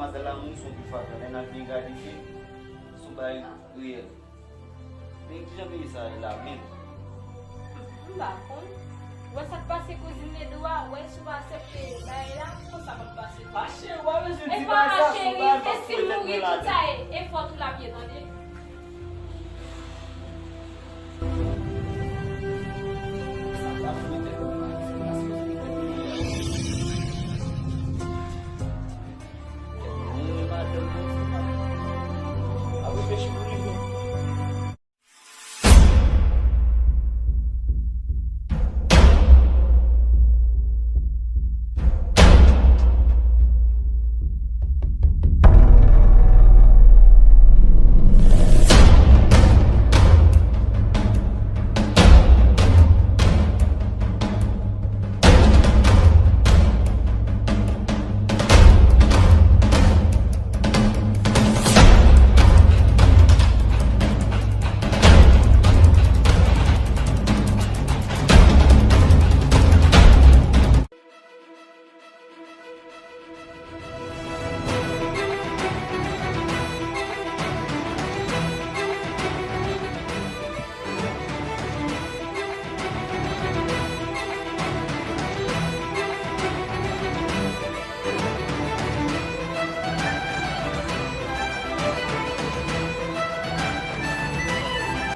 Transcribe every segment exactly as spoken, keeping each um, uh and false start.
Avè lanmou, se yon pil fatra, lè n ap byen gade, se yon bagay reyèl. Men kijan peyi sa ye la menm? M pa konn. Ou wè sa k pase kouzin Ledou a, ou wè si w pa aksepte bagay la, konsa k ap pase tou. Acheri, w pa bezwen di bagay sa, se yon bagay m ap fè tèt mwen la. E si m mouri, tout sa e, e fòt ou l ap ye, tande.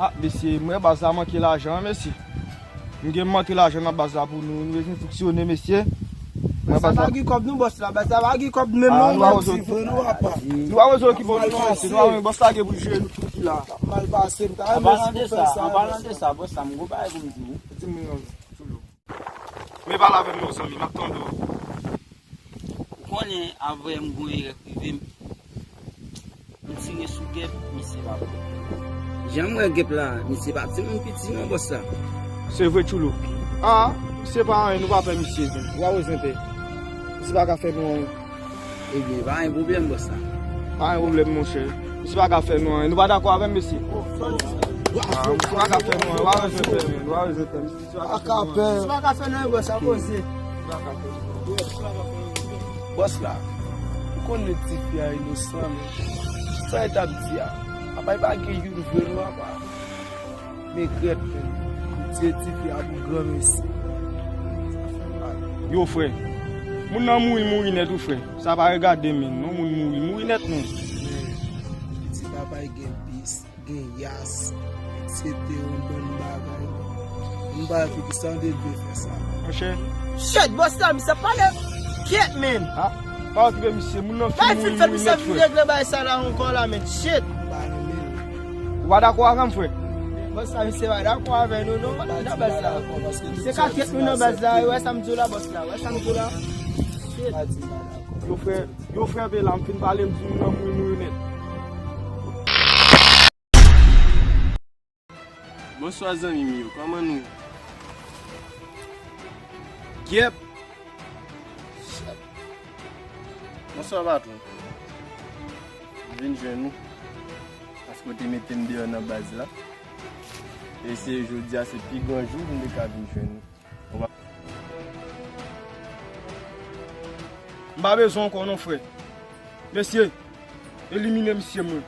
Ah, mesye, m wè baz la manke lajan, mesye. M gen m antre lajan nan baz la pou nou, nou bezwen fonksyone, mesye. Baz la pa gen kòb non, bòs la, baz la pa gen kòb menm non, nou pa bezwen okipe nou, apa. Nou pa bezwen okipe nou non, mesye, nou pa bezwen, bòs la gen pou l jere nou tout ki la. Mal pase, m ta renmen si pou fè sa. An palan de sa, an palan de sa, bòs la, m gon bagay pou m di w. Di m non, Tchoulo. Men pale avè m non, zanmi, m ap tande w. Ou konnen, avè m gon erè k rive m. M tire sou Gèp, misye pa pran. Jan m wè Gèp la, misye pa timoun piti non, bòs la. Se vre, Tchoulo. Ah, misye pa anyen, nou pa pè misye. Ou pa bezwen pè. Misye pa ka fè nou anyen. Ebyen, pa gen pwoblèm, bòs la. Pa gen pwoblèm, monchè. Misye pa ka fè nou anyen. Nou pa dakò avè m, mesye? Ah, misye pa ka fè nou anyen. Nou pa bezwen pè, men. Nou pa bezwen pè. Misye pa ka fè nou anyen. Misye pa ka fè nou anyen, bòs la, poze. Bòs la, ou konnen tifi a inosan, men sa e t ap di a, apa, li pa gen youn vre non, apa. Men grèt, men, ou tiye tifi a pou granmesi. Yo, frè, moun nan mouri, mouri nèt, wi, frè. Sa pa regade, men, non, moun mouri, mouri nèt, men. Men, pitit, apa, li gen bis, gen yas, et cetera, yon bann bagay. M pa wè poukisa nou te dwe fè sa. Monchè. Shit, bòs la, misye ap pale. Kyèt, men. Ah, pa okipe misye, moun nan fin mouri, mouri nèt, frè. Fè l fin fè misye vin regle bagay sa la ankò la, men. Shit. M pa renmen l. Ou pa dakò avè m, frè? Bòs la, misye pa dakò avè nou, non, nan baz la. Misye ka kyèt nou nan baz la, wè sa m di w la, bòs la, wè sa m di w la. Shit. Pa di m pa dakò. Yo, frè, yo, frè, pe la, m fin pale, m di moun nan mouri, mouri nèt. Bonswa, zanmi m yo, kòman nou ye? Gyèp! Bonswa, patwon. M vin jwenn ou, paske w te mete m deyò nan baz la. E se jodi a, se pi gran jou pou m te ka vin jwenn ou. M pa bezwen ankò non, frè. Mesye, elimine misye mwen.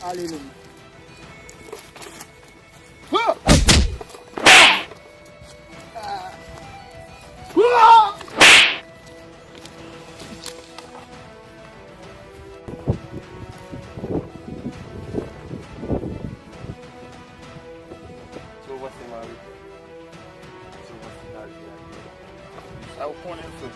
Alelouya. Sa w konnen, frè.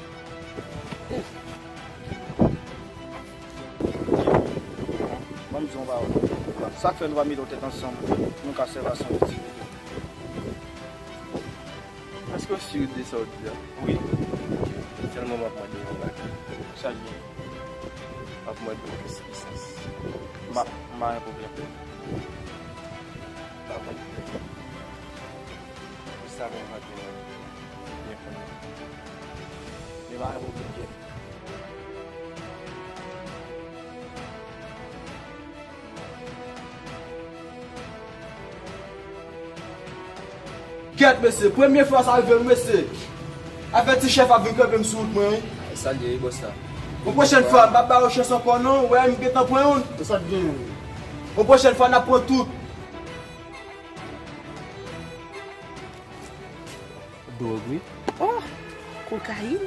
Sa k fè nou pa mete tèt ansanm pou nou ka sèvi a San Viti pito? Èske w si de sa w di a? Wi. Sèlman m ap mande yon bagay. Sa l ye? M ap mande w plis lisans. M pa, m pa gen pwoblèm. M pa mande w. Pou sa mwen rantre nan byen konnen. Men pa gen pwoblèm. Kèt, mesye, premye fwa sa rive m, mesye. Afè ti chèf ap vin kanpe m sou wout mwen, wi. Sa l ye, wi, bòs la. Yon pwochèn fwa, m p ap ba yo chans ankò, non. Ou wè, m gentan pran youn. Sa k gen? Yon pwochèn fwa, n ap pran tout. Dwòg, wi. Oh! Kokayin?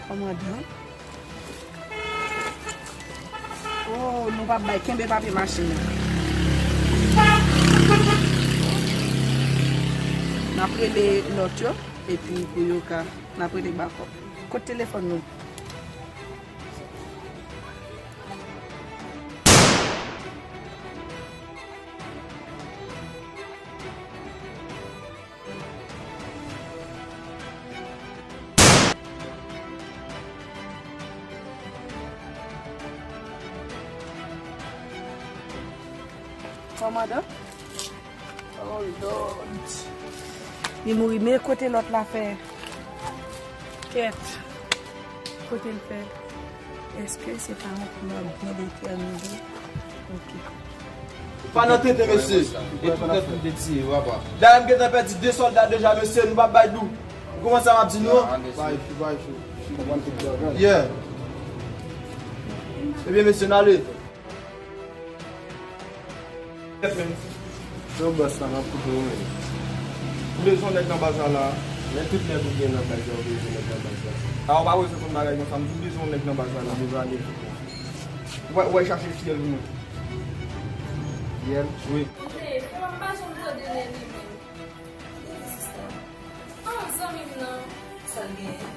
Kòmandan? Oh, nou p ap bay, kenbe papye machin nan. N ap rele lòt yo, epi pou yo ka, n ap rele bakòp. Kot telefòn nou? Kòmandan? Oh Lord. Li mouri, men kote lòt la fè? Kèt. Kote l fè? Èske se pa yon plan byen detèmine? Ok. Pa nan tenten, mesye. E tout nèt nou te tiye, papa. Dayè, m gentan pèdi de sòlda deja, mesye, nou p ap bay dou. Ou konprann sa m ap di nou an? Bay chou, bay chou. Yeah. Ebyen, mesye, n ale. Kèt, men. Yo, bòs la, n ap koute w, men. Ou bezwen nèg nan baz la, la. Men tout nèg ou gen nan baz la, ou bezwen nèg nan baz la. A, ou pa bezwen konn bagay konsa, m di w bezwen nèg nan baz la, la. Ou bezwen ale. Ou wè, ou wè chache fiyèl pou mwen. Fiyèl? Wi. Frè m pa janm tande Nèni menm. Li di sista. Ah, zanmi m nan. Sa l genyen?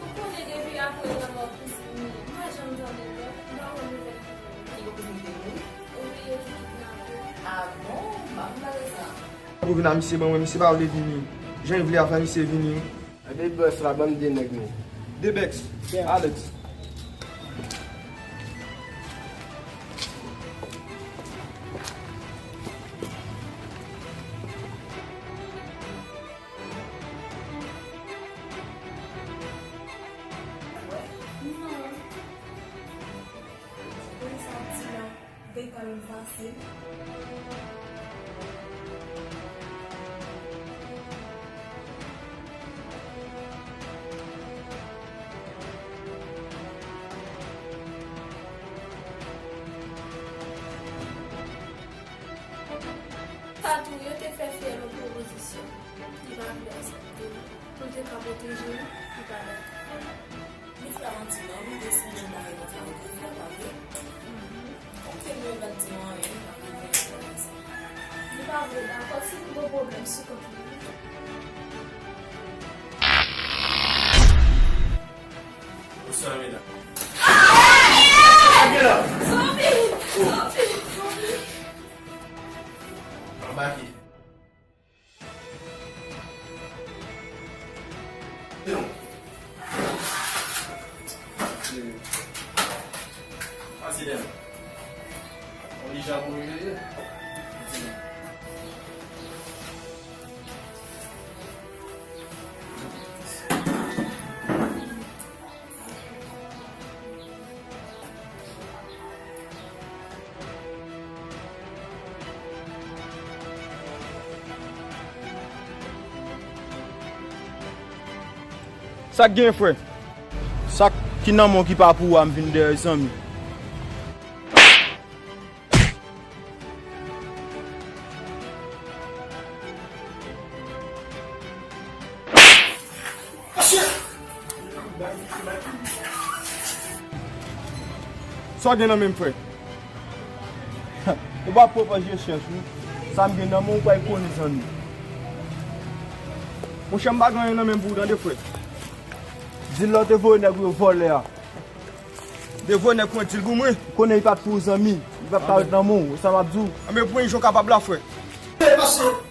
Ou konnen depi apre lanmò kouzin li, m pa janm tande l non. M pa wè nouvèl kouzin li. Ki bò kouzin li te mouri? Wi, yo di kidnape. Ah bon? M pa konn bagay sa. Pou vin a misye ban mwen, misye pa vle vini. Jan l vle a fè misye vini. Ebyen bòs la, ban m de nèg nou. De bèks. Alex. Depay m fasil. Tatou, yo te fè Fiyèl yon pwopozisyon. Li pa vle aksepte l. Pou l te ka pwoteje l, li pa dakò. Li fè manti non, li te sonje bagay konsa yo te fè, pa vre? Oke, mwen pa t di w anyen, li pa vle fè bagay sa. Li pa vle dakò, si nou gen pwoblèm sou kont li. Ou sa, medam? Anbake. Pase dèyè m. On li jan pou reveye. Sa k gen, frè? Sa k ki nan men w ki pa pou ou a, m vin dèyè, zanmi. Sa w gen nan men m, frè? Ou pa pran pòz je chèch, wi. Sa m gen nan men w, ou pa konnen, zanmi. Monchè, m pa gen anyen nan men m pou ou, tande, frè. Dil la w te voye nèg ou yo vòlè a. Te voye nèg pran dil pou mwen. Ou konnen li pa t pou ou, zanmi. Pèp ka ret nan men w, sa m ap di w. Anben, pran yon kapab la, frè. Pase.